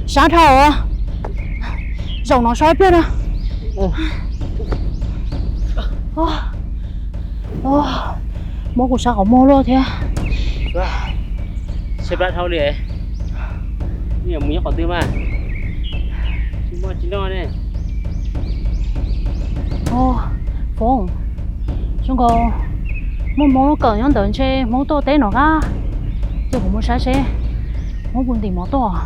Sab dhau, zaum no so ib pliag na. Muab kuv sab qhov muag luaj thiab. Siab plab dhau li, mus nyob qhov twg mas tsis muaj tsis noj ne. Foob, zoo nkaus muaj Hmoob lub kawm nyob ntawd ntshe Hmoob tuaj teb no qab. Cia kuv mus saib seb Hmoob puas ntim mov tuaj.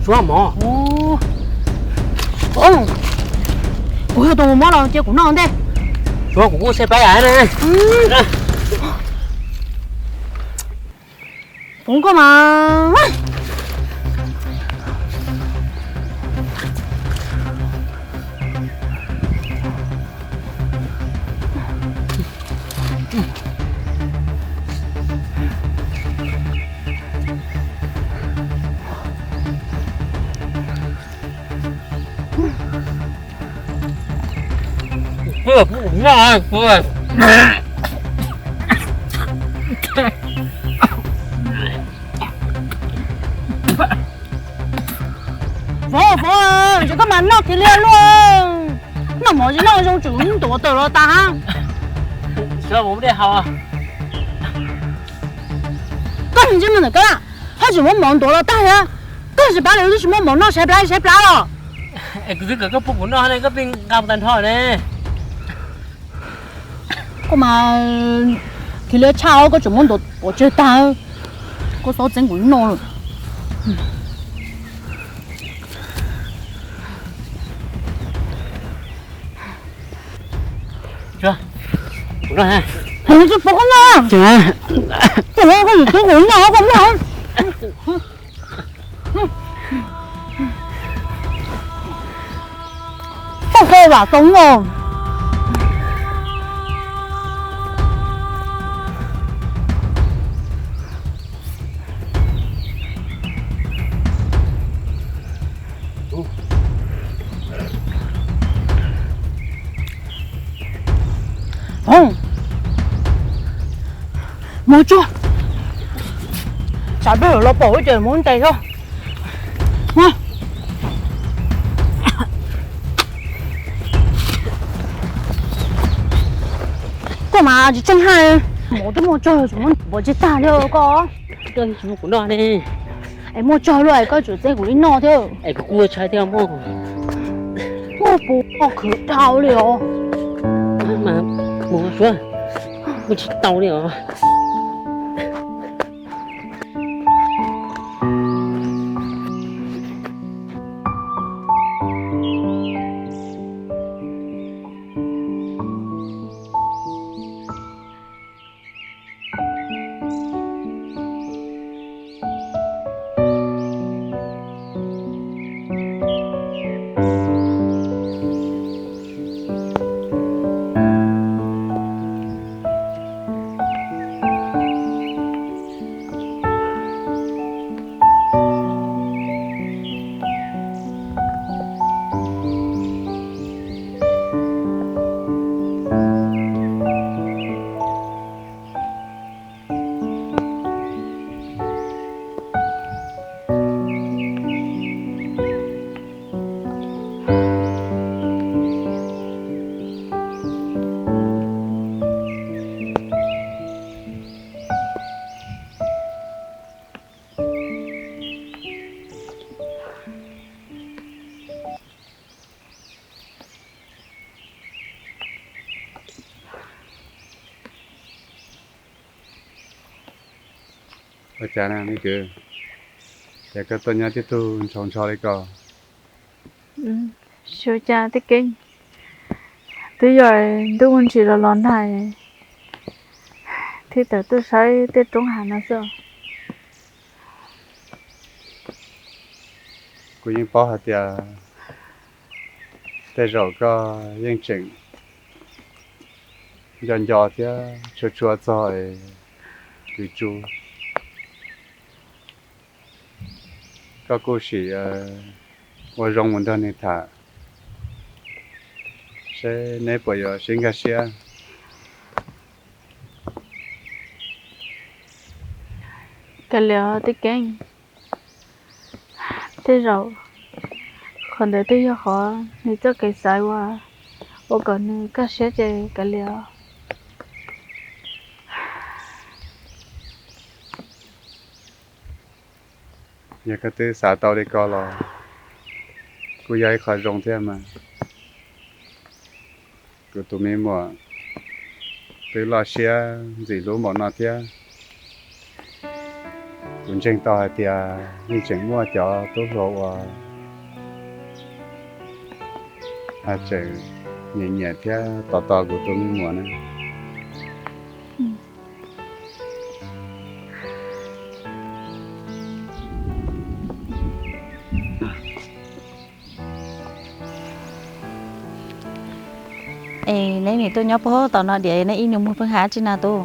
Suav mov. Kuv yog tus mus muab los cia kuv noj ntej. Suav, kuv kuj saib pab yam ne. Foob koj mas. Foob, Foob, ces koj mas noj kiag li luaj. Noj mov tsis noj zoo tsum ntuav tawm los tas. Koj nim ntsej muag ntawm koj, haj tseem muab mov ntuav los tag thiab. Koj tsis pab li, twb tsis muaj mov noj saib plab saib plab los. Es kuv twb kom koj pub kuv noj ne, koj pheej nqa mus tag nrho ne. Koj mas khiav liab tshaj, koj tseem muab ntuav pov tseg tag. Koj txhob txeeb kuv noj lawm. Tsis pub koj noj. Koj yuav txeeb kuv noj koj muaj. Koj kho vam tau no. Hov, mus tsuag, tsam peb los pom ces mus ntes xwb. Koj mas tsis tseeb haj, mov twb muaj tsawg, tseem muab ntuav pov tseg tag li koj. Koj tsis muab kuv noj ne. Es muaj tsawg luaj es koj tseem txeeb kuv li no thiab. Es kuv kuj ua tshais thiab mog. Muaj puv koj khwv dhau li os. Mas mus suav, kuj tsis tau li os. Ua cas na me kwv, cas koj tuaj nyob tib tug ntshaus ntsho li ko? Xyov cas tib keeb twb yog ntuj ntsis los los nag thiaj tawm tuaj saib tej roob hav no xwb. Kuv yeej paub hais tias tej zaum koj yeej tseem nco nco thiab tshua tshua txog kwv Tsu. Koj kuj sim ua zoo mus nrog nws tham seb neb puas yuav sib nkag siab. Kav liam Tij Keeb, tej zaum qhov ntawd twb yog qhov nws txoj kev xaiv uas ua kom nws kaj siab ces kav liam. Yog koj twb xav tau li ko los kuj yog ib qho zoo thiab mas. Kuv tus me muam twb loj siab ntxim hlub npaum no thiab. Kuv ntseeg tau hais tias yeej tseem muaj cov tub hluas uas tseem nyiam nyiam thiab tos tos kuv tus me muam na. Es neb nim tuaj nyob puag tom no diam, neb ib nyuag muag pheej hais dab tsi na tub?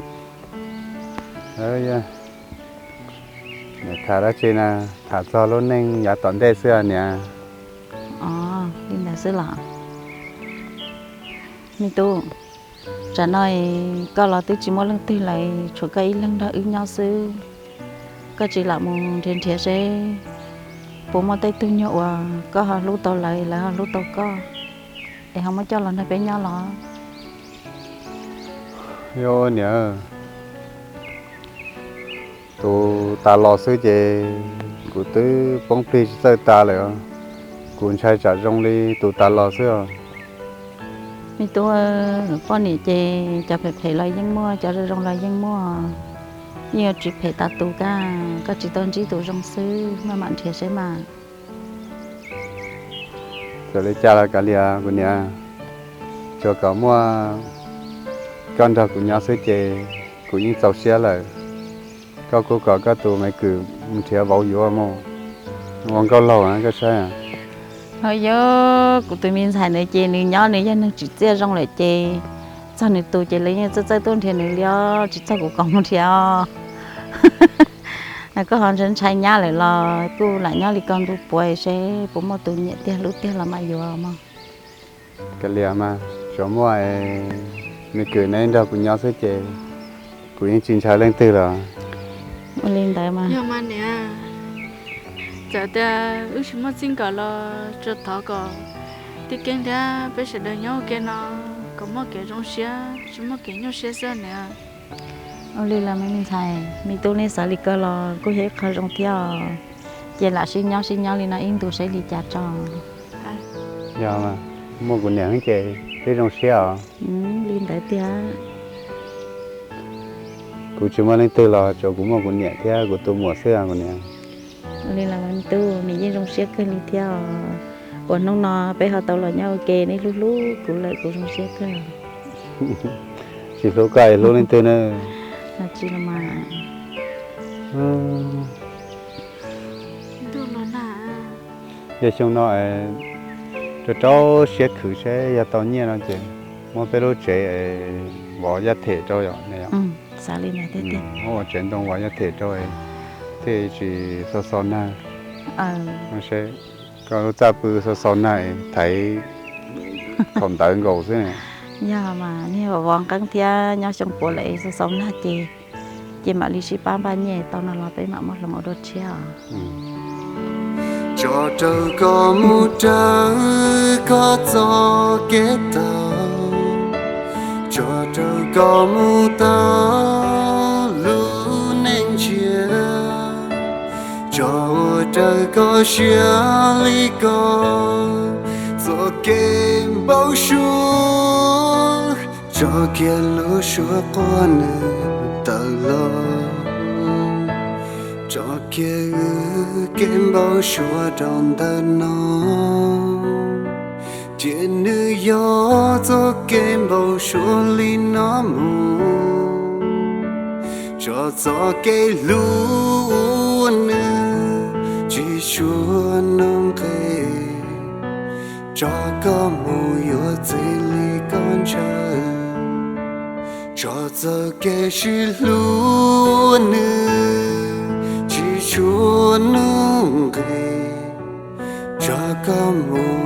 Tham dab tsi na, tham txog lub neej yav tom ntej xwb niam. Li ntawd xwb los? Me tub, tsam no koj los twb tsis muaj leej twg lawm, tshuav koj ib leeg nrog wb nyob xwb. Koj tsis lam mus nrhiav nrhiav seb puas muaj tej tug nyuag uas koj ho hlub tau lawv, lawv ho hlub tau koj, es ho muab coj los nrog peb nyob los? Yog niam, tus tas los xwb ces kuv twb poob plig tsis txawj tas lawm. Kuv ntshai tsam zoo li tus tas los xwb os. Me tub, poj niam ces cov phem phem los yeej muaj, cov zoo zoo los yeej muaj. Yeej yuav tsis phem tas tus kab, koj tsis tau ntsib tus zoo xwb, maj mam nrhiav seb mas. Txawm li cas los kav liam kuv niam, tsuas kom muaj koj nrog kuv nyob xwb ces kuv yeej txaus siab lawm. Koj kuj kom koj tus me kwm mus nrhiav vauv yuav mus ua nkauj laug na koj saib. Ho yog kuv tus me ntxhais ntawd ces nws nyob nws yog neeg tsim txiaj zoo lawm ces txog nws tus ces lawv yeej txawj txawj tuaj nrhiav nws li os, tsis txog kuv kom mus nrhiav os. Koj ho ntshai ntshai nyab lawm los kuj lam nyob li ko ntu puav seb puas muaj tus nyiam tiag hlub tiag los mam yuav mog. Kav liam mas, tsuas muaj me kwm neb nrog kuv nyob xwb ces kuv yeej tsis ntshai leej twg los. Ua li ntawd mas. Yog mas niam, txawm tias wb tsis muaj txij nkawm los tsuas thov kom Tij Keeb thiab peb sawv daws nyob ua ke no kom muaj kev zoo siab, tsis muaj kev nyuaj siab xwb niam. Ua li los me ntxhais, me tub, neb xav li ko los kuj yog ib qho zoo thiab os. Ces lam sib nyob sib nyob li no ib ntus saib li cas tso. Yog, muaj kuv niam ces twb zoo siab os. Li ntawd tiag. Kuv tsis muaj leej twg los tsuas kuv muaj kuv niam thiab kuv tus muam xwb kuv niam. Ua li los me tub, nws yeej zoo siab kawg li thiab os. Uas hnub no peb ho tau los nyob ua ke, neb hlub hlub kuv lawm kuv zoo siab kawg. Tsis hlub koj es hlub leej twg na? Tsis los mas. Yog xyoo no rau rau siab khwv seb yog tau nyiaj no ces muab peb lub tsev vov yaj them rau yom. Muab ua tsev ntoo vov yaj them rau thiaj tsis xau xau nag. Seb koj lub txaj pw xau xau nag thaiv thaum ntawd nkaus xwb. Yog mas, niag vov nqeeb thiab nyob xyoo puav lawm xau xau nag ces, ces mam li sib pab npaj nyiaj tau no los peb mam muab hloov ua dua tshiab os. Tso raws koj mus raws koj txoj kev tau, tso raws koj mus tau lub neej ntsiag, tso ua raws koj siab li ko txoj kev npau suav, tso kiag lub suab quaj nws tawm los, tso kiag wb kev npau suav rau ntawm no, cia nws yog txoj kev npau suav li no mus, tso txoj kev hlub nws tsis tshua no nqe. Tso koj mus yuav txij li koj ntshaw, tso txoj kev sib hlub uas nws tsis tshua nuj nqis. Tso koj mus